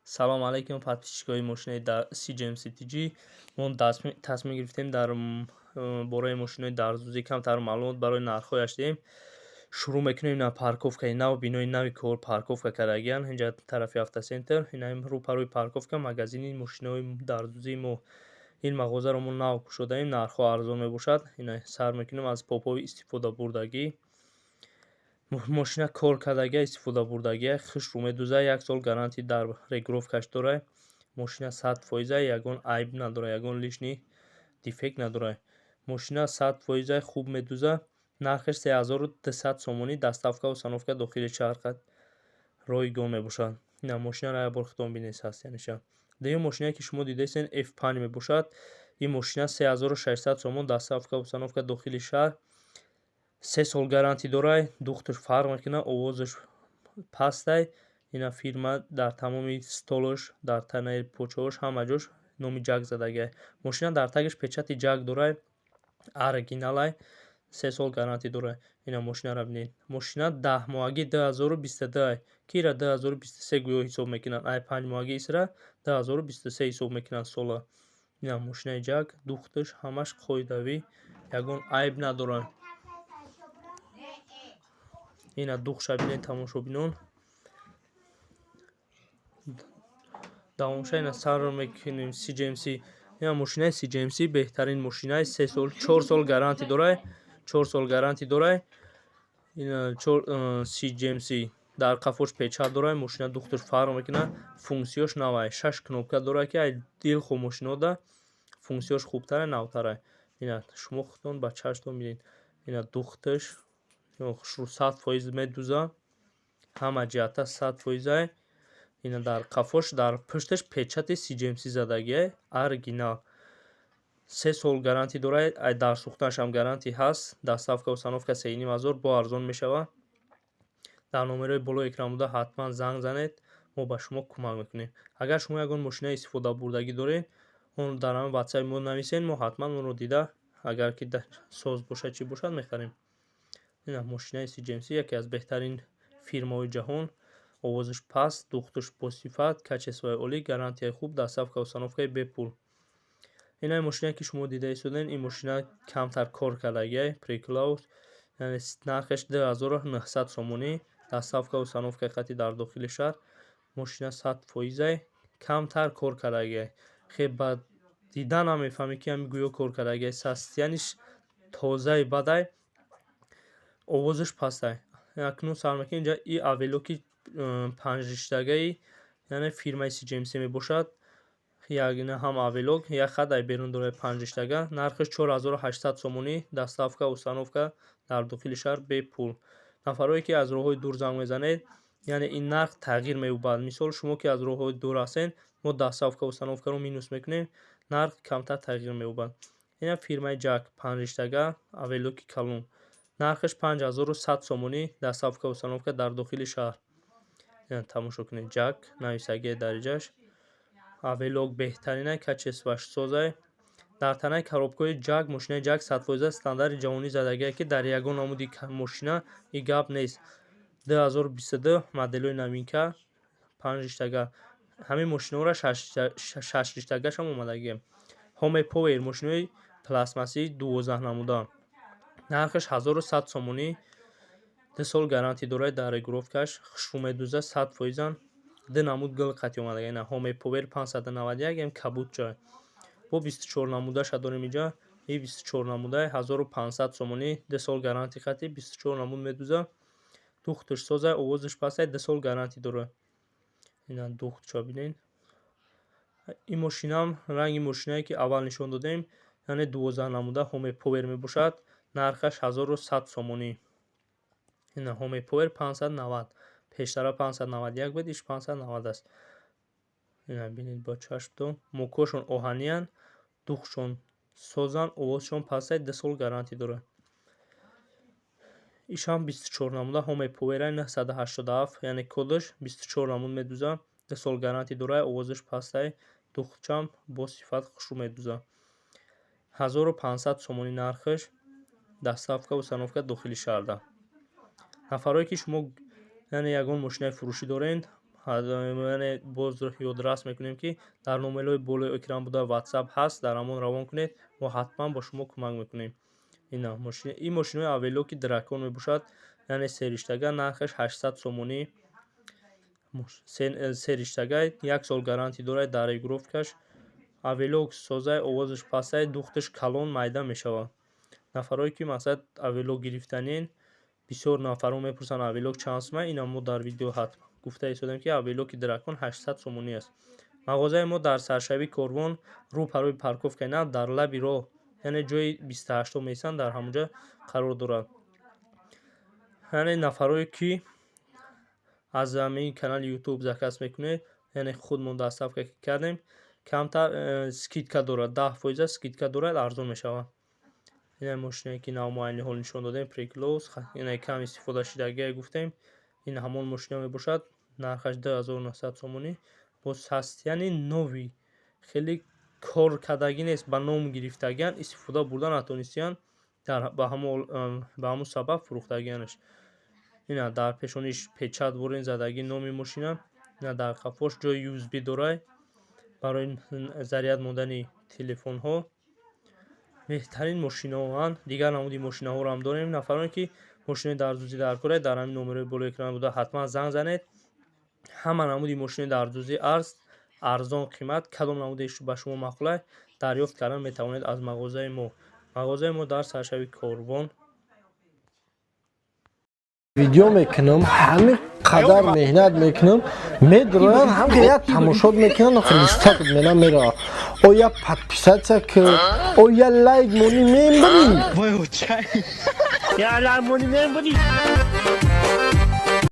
Салом алейкум, подписчикои мошинаи CGM CTG. Мо тасмим гирифтем дар бораи мошинои дарзузӣ камтар маълумот барои нархҳояш диҳем. Шурӯъ мекунем на парковкаи нав, бинои нави кор парковка кардагиян. Инҷа тарафи автоцентр, инаи рӯпарӯи парковка магазини мошинои дарзузии мо. Ин мағозаро мо нав кушодаем, нархҳо арзон мебошад. Ина сар мекунем аз попҳои истифодабурдагӣ. Мошина кор кардагия, истифодабурдагия, хушрӯ медуза, як сол гарантия дар регулировкаш дорад. Мошина 100%, ягон айб надорад, ягон лишний дефект надорад. Мошина 100% хуб медуза. Нархаш 3200 сомонӣ, доставка, установка дохили шаҳр ройгон мебошад. Ина мошинаро як бор худтон бинед состояниеша. Дуюм мошинае, ки шумо дидаистед, F5 мебошад. Ин мошина 3600 сомон, доставка, установка дохили шаҳр. 3 сол гарантия дорад, духташ фарқ мекунад, овозаш пастай. Ина фирма дар тамоми столаш, дар танаи почаҳош, ҳама ҷош номи ЖАК задагиай. Мошина дар тагаш печати ЖАК дорад, оригиналай, 3 сол гарантия дорад. Ина мошинаро бинед. Мошина 10 моҳагӣ 2022, ки ира 2023 гӯё ҳисоб мекунанд. Ай 5 моҳагӣ исра 2023 ҳисоб мекунанд сола. Ина мошинаи ЖАК, духташ ҳамаш қоидавӣ, ягон айб надорад. Ина духтша бинед, тамошобинон. Давомша ина сар мекунем CGMC. Ина мошинаи CGMC беҳтарин мошинаи, 3 сол, 4 сол гарантия дорад, 4 сол гарантия дорад. Ина CGMC дар қафош печать дорад, мошина духташ фарқ мекунад, функсияш навай, шаш кнопка дорад, ки ай дилхоҳ мошинода функсияш хубтара, навтара. Ина шумо худтон ба чашмтон бинед. Ина духташ хушрӯ 100% медуза, ҳама ҷиҳата 100%. Ина дар қафош, дар пушташ печати CGMC задагиай, оригинал. 3 сол гарантия дорад, ай дар сӯхтанашам гарантия ҳаст. Доставка, установка 3500, бо арзон мешавад. Дар номерои болои экран буда ҳатман занг занед, мо ба шумо кӯмак мекунем. Агар шумо ягон мошинаи истифодабурдагӣ доред, он дар ҳамин ватсапи мо нависед, мо ҳатман онро дида, агар ки соз бошад, чӣ бошад, мехарем. Ина мошинаи CGMC яке аз беҳтарин фирмаҳои ҷаҳон. Овозаш паст, духташ босифат, качествои олӣ, гарантияи хуб, доставка, установкаи бепул. Инаи мошинае, ки шумо дида истодед, ин мошина камтар кор кардагиай, Преклаус, яъне нархаш 2900 сомонӣ, доставка, установкаи хати дар дохили шаҳр. Мошина 100%, камтар кор кардагиай. Хе ба дидан намефаҳмӣ, ки ҳамин гӯё кор кардагиай. Состояниеш тозаи бадай, овозаш пастай. Акнун сар мекунем инҷа и Авелоки панҷриштагаи, яъне фирмаи CGMC мебошад. Ягина ҳам Авелок як хат ай берун дорад, панҷриштага. Нархаш 4800 сомонӣ, доставка, установка дар дохили шаҳр бепул. Нафарое, ки аз роҳҳои дур занг мезанед, яъне ин нарх тағйир меёбад. Мисол, шумо ки аз роҳҳои дур ҳастед, мо доставка, установкаро минус мекунем, нарх камтар тағйир меёбад. Ина фирмаи ЖАК, панҷриштага, Авелоки калон. Нархаш 5100 сомонӣ, доставка, установка дар дохили шаҳр. Тамошо кунед, ЖАК нависагии дариҷаш. Авелок беҳтаринай, качествоаш созай. Дар танаи коробкаҳои ЖАК, мошинаи ЖАК 100% стандарти ҷаҳонӣ задагие, ки дар ягон намуди мошина ин гап нест. 2022 моделҳои новинка, панҷриштага. Ҳамин мошинаҳоро шашриштагашам омадагие. Home Power мошинои пластмассии 12 намуда. Нархаш 1100 сомонӣ, 2 сол гарантия дорад дар регулировкаш, хушрӯ медуза, 100%. Ду намуд гул қати омадага. Ина Home Power 591, ем кабудча. Бо 24 намудаша дорем инҷа. И 24 намудаи 1500 сомонӣ, 2 сол гарантия қати, 24 намуд медуза. Духташ созай, овозаш пастай, 2 сол гарантия дорад. Ина духтча бинед. Ин мошинаам ранги мошинае, ки аввал нишон додем, яъне 12 намуда Home Power мебошад. Нархаш 1100 сомонӣ. Ина Home Power 590. Пештара 591 буд, иш 590 аст. Ина бинед бо чашмтон. Мокошон оҳаниянд, духтшон созанд, овозшон пастай, 2 сол гарантия дорад. Ишам 24 намуда Home Power 987, яъне кодаш 24 намуд медуза, 2 сол гарантия дорад, овозаш пастай, духтчам бо сифат хушрӯ медуза. 1500 сомонӣ нархаш, доставка, установка дохили шаҳрда. Нафарое, ки шумо яъне ягон мошинаи фурӯшӣ доред, Яъне боз ёдрас мекунем, ки дар номерҳои болои экран буда WhatsApp ҳаст, дар ҳамон равон кунед, мо ҳатман бо шумо кӯмак мекунем. Ина ин мошинои Авелоки Дракон мебошад, яъне сериштага, нархаш 800 сомонӣ. Сериштага, як сол гарантӣ дорад дар регулировкаш. Авелок созай, овозаш пастай, духташ калон, майда мешавад. Нафарое ки, масалан, Авелок гирифтанен, бисёр нафарон мепурсанд, Авелок чанд сумай. Ина мо дар видео ҳатман гуфта истодем, ки Авелоки Дракон 800 сомонӣ аст. Мағозаи мо дар саршавии корвон, рӯ парои парковкаи нав, дар лаби роҳ, яъне ҷои 28-ум меистанд, дар ҳамонҷа қарор дорад. Яъне нафарое ки аз ҳамин канали Ютуб заказ мекунед, яъне худмон доставка кардем, камтар скидка дорад, 10 фоиза скидка дорад, арзон мешавад. Ина мошине ки нав мо айни ҳол нишон додем, Приклос, ина кам истифода шудагие гуфтем, ин ҳамон мошина мебошад. Нархаш 2900 сомонӣ. Боз ҳаст, яъне новый, хеле кор кардагӣ нест, ба ном гирифтагиан, истифода бурда натонистиянд, ба ҳамон сабаб фурӯхтагианаш. Ина дар пешониш печать ворин задагӣ, номи мошина. Ина дар қафош ҷои USB дорад барои заряд мондани телефонҳо. Беҳтарин мошинаҳоанд. Дигар намуди мошинаҳоро ҳам дорем. Нафароне ки мошинои дардӯзӣ дар коред, дар ҳамин номерҳои болои экран буда ҳатман занг занед. Ҳама намуди мошинои дардӯзӣ аст, арзон қимат, кадом намуде ба шумо маъқул аст, дарёфт кардан метавонед аз мағозаи мо. Мағозаи мо дар саршави корвон. Видео мекунам, ҳамин қадар меҳнат мекунам, медроян, ҳам як тамошот мекунан, листат мена мера. Оя подписаться ки, оя лайк мони, мембарӣ. Я лайк мони, мембарӣ.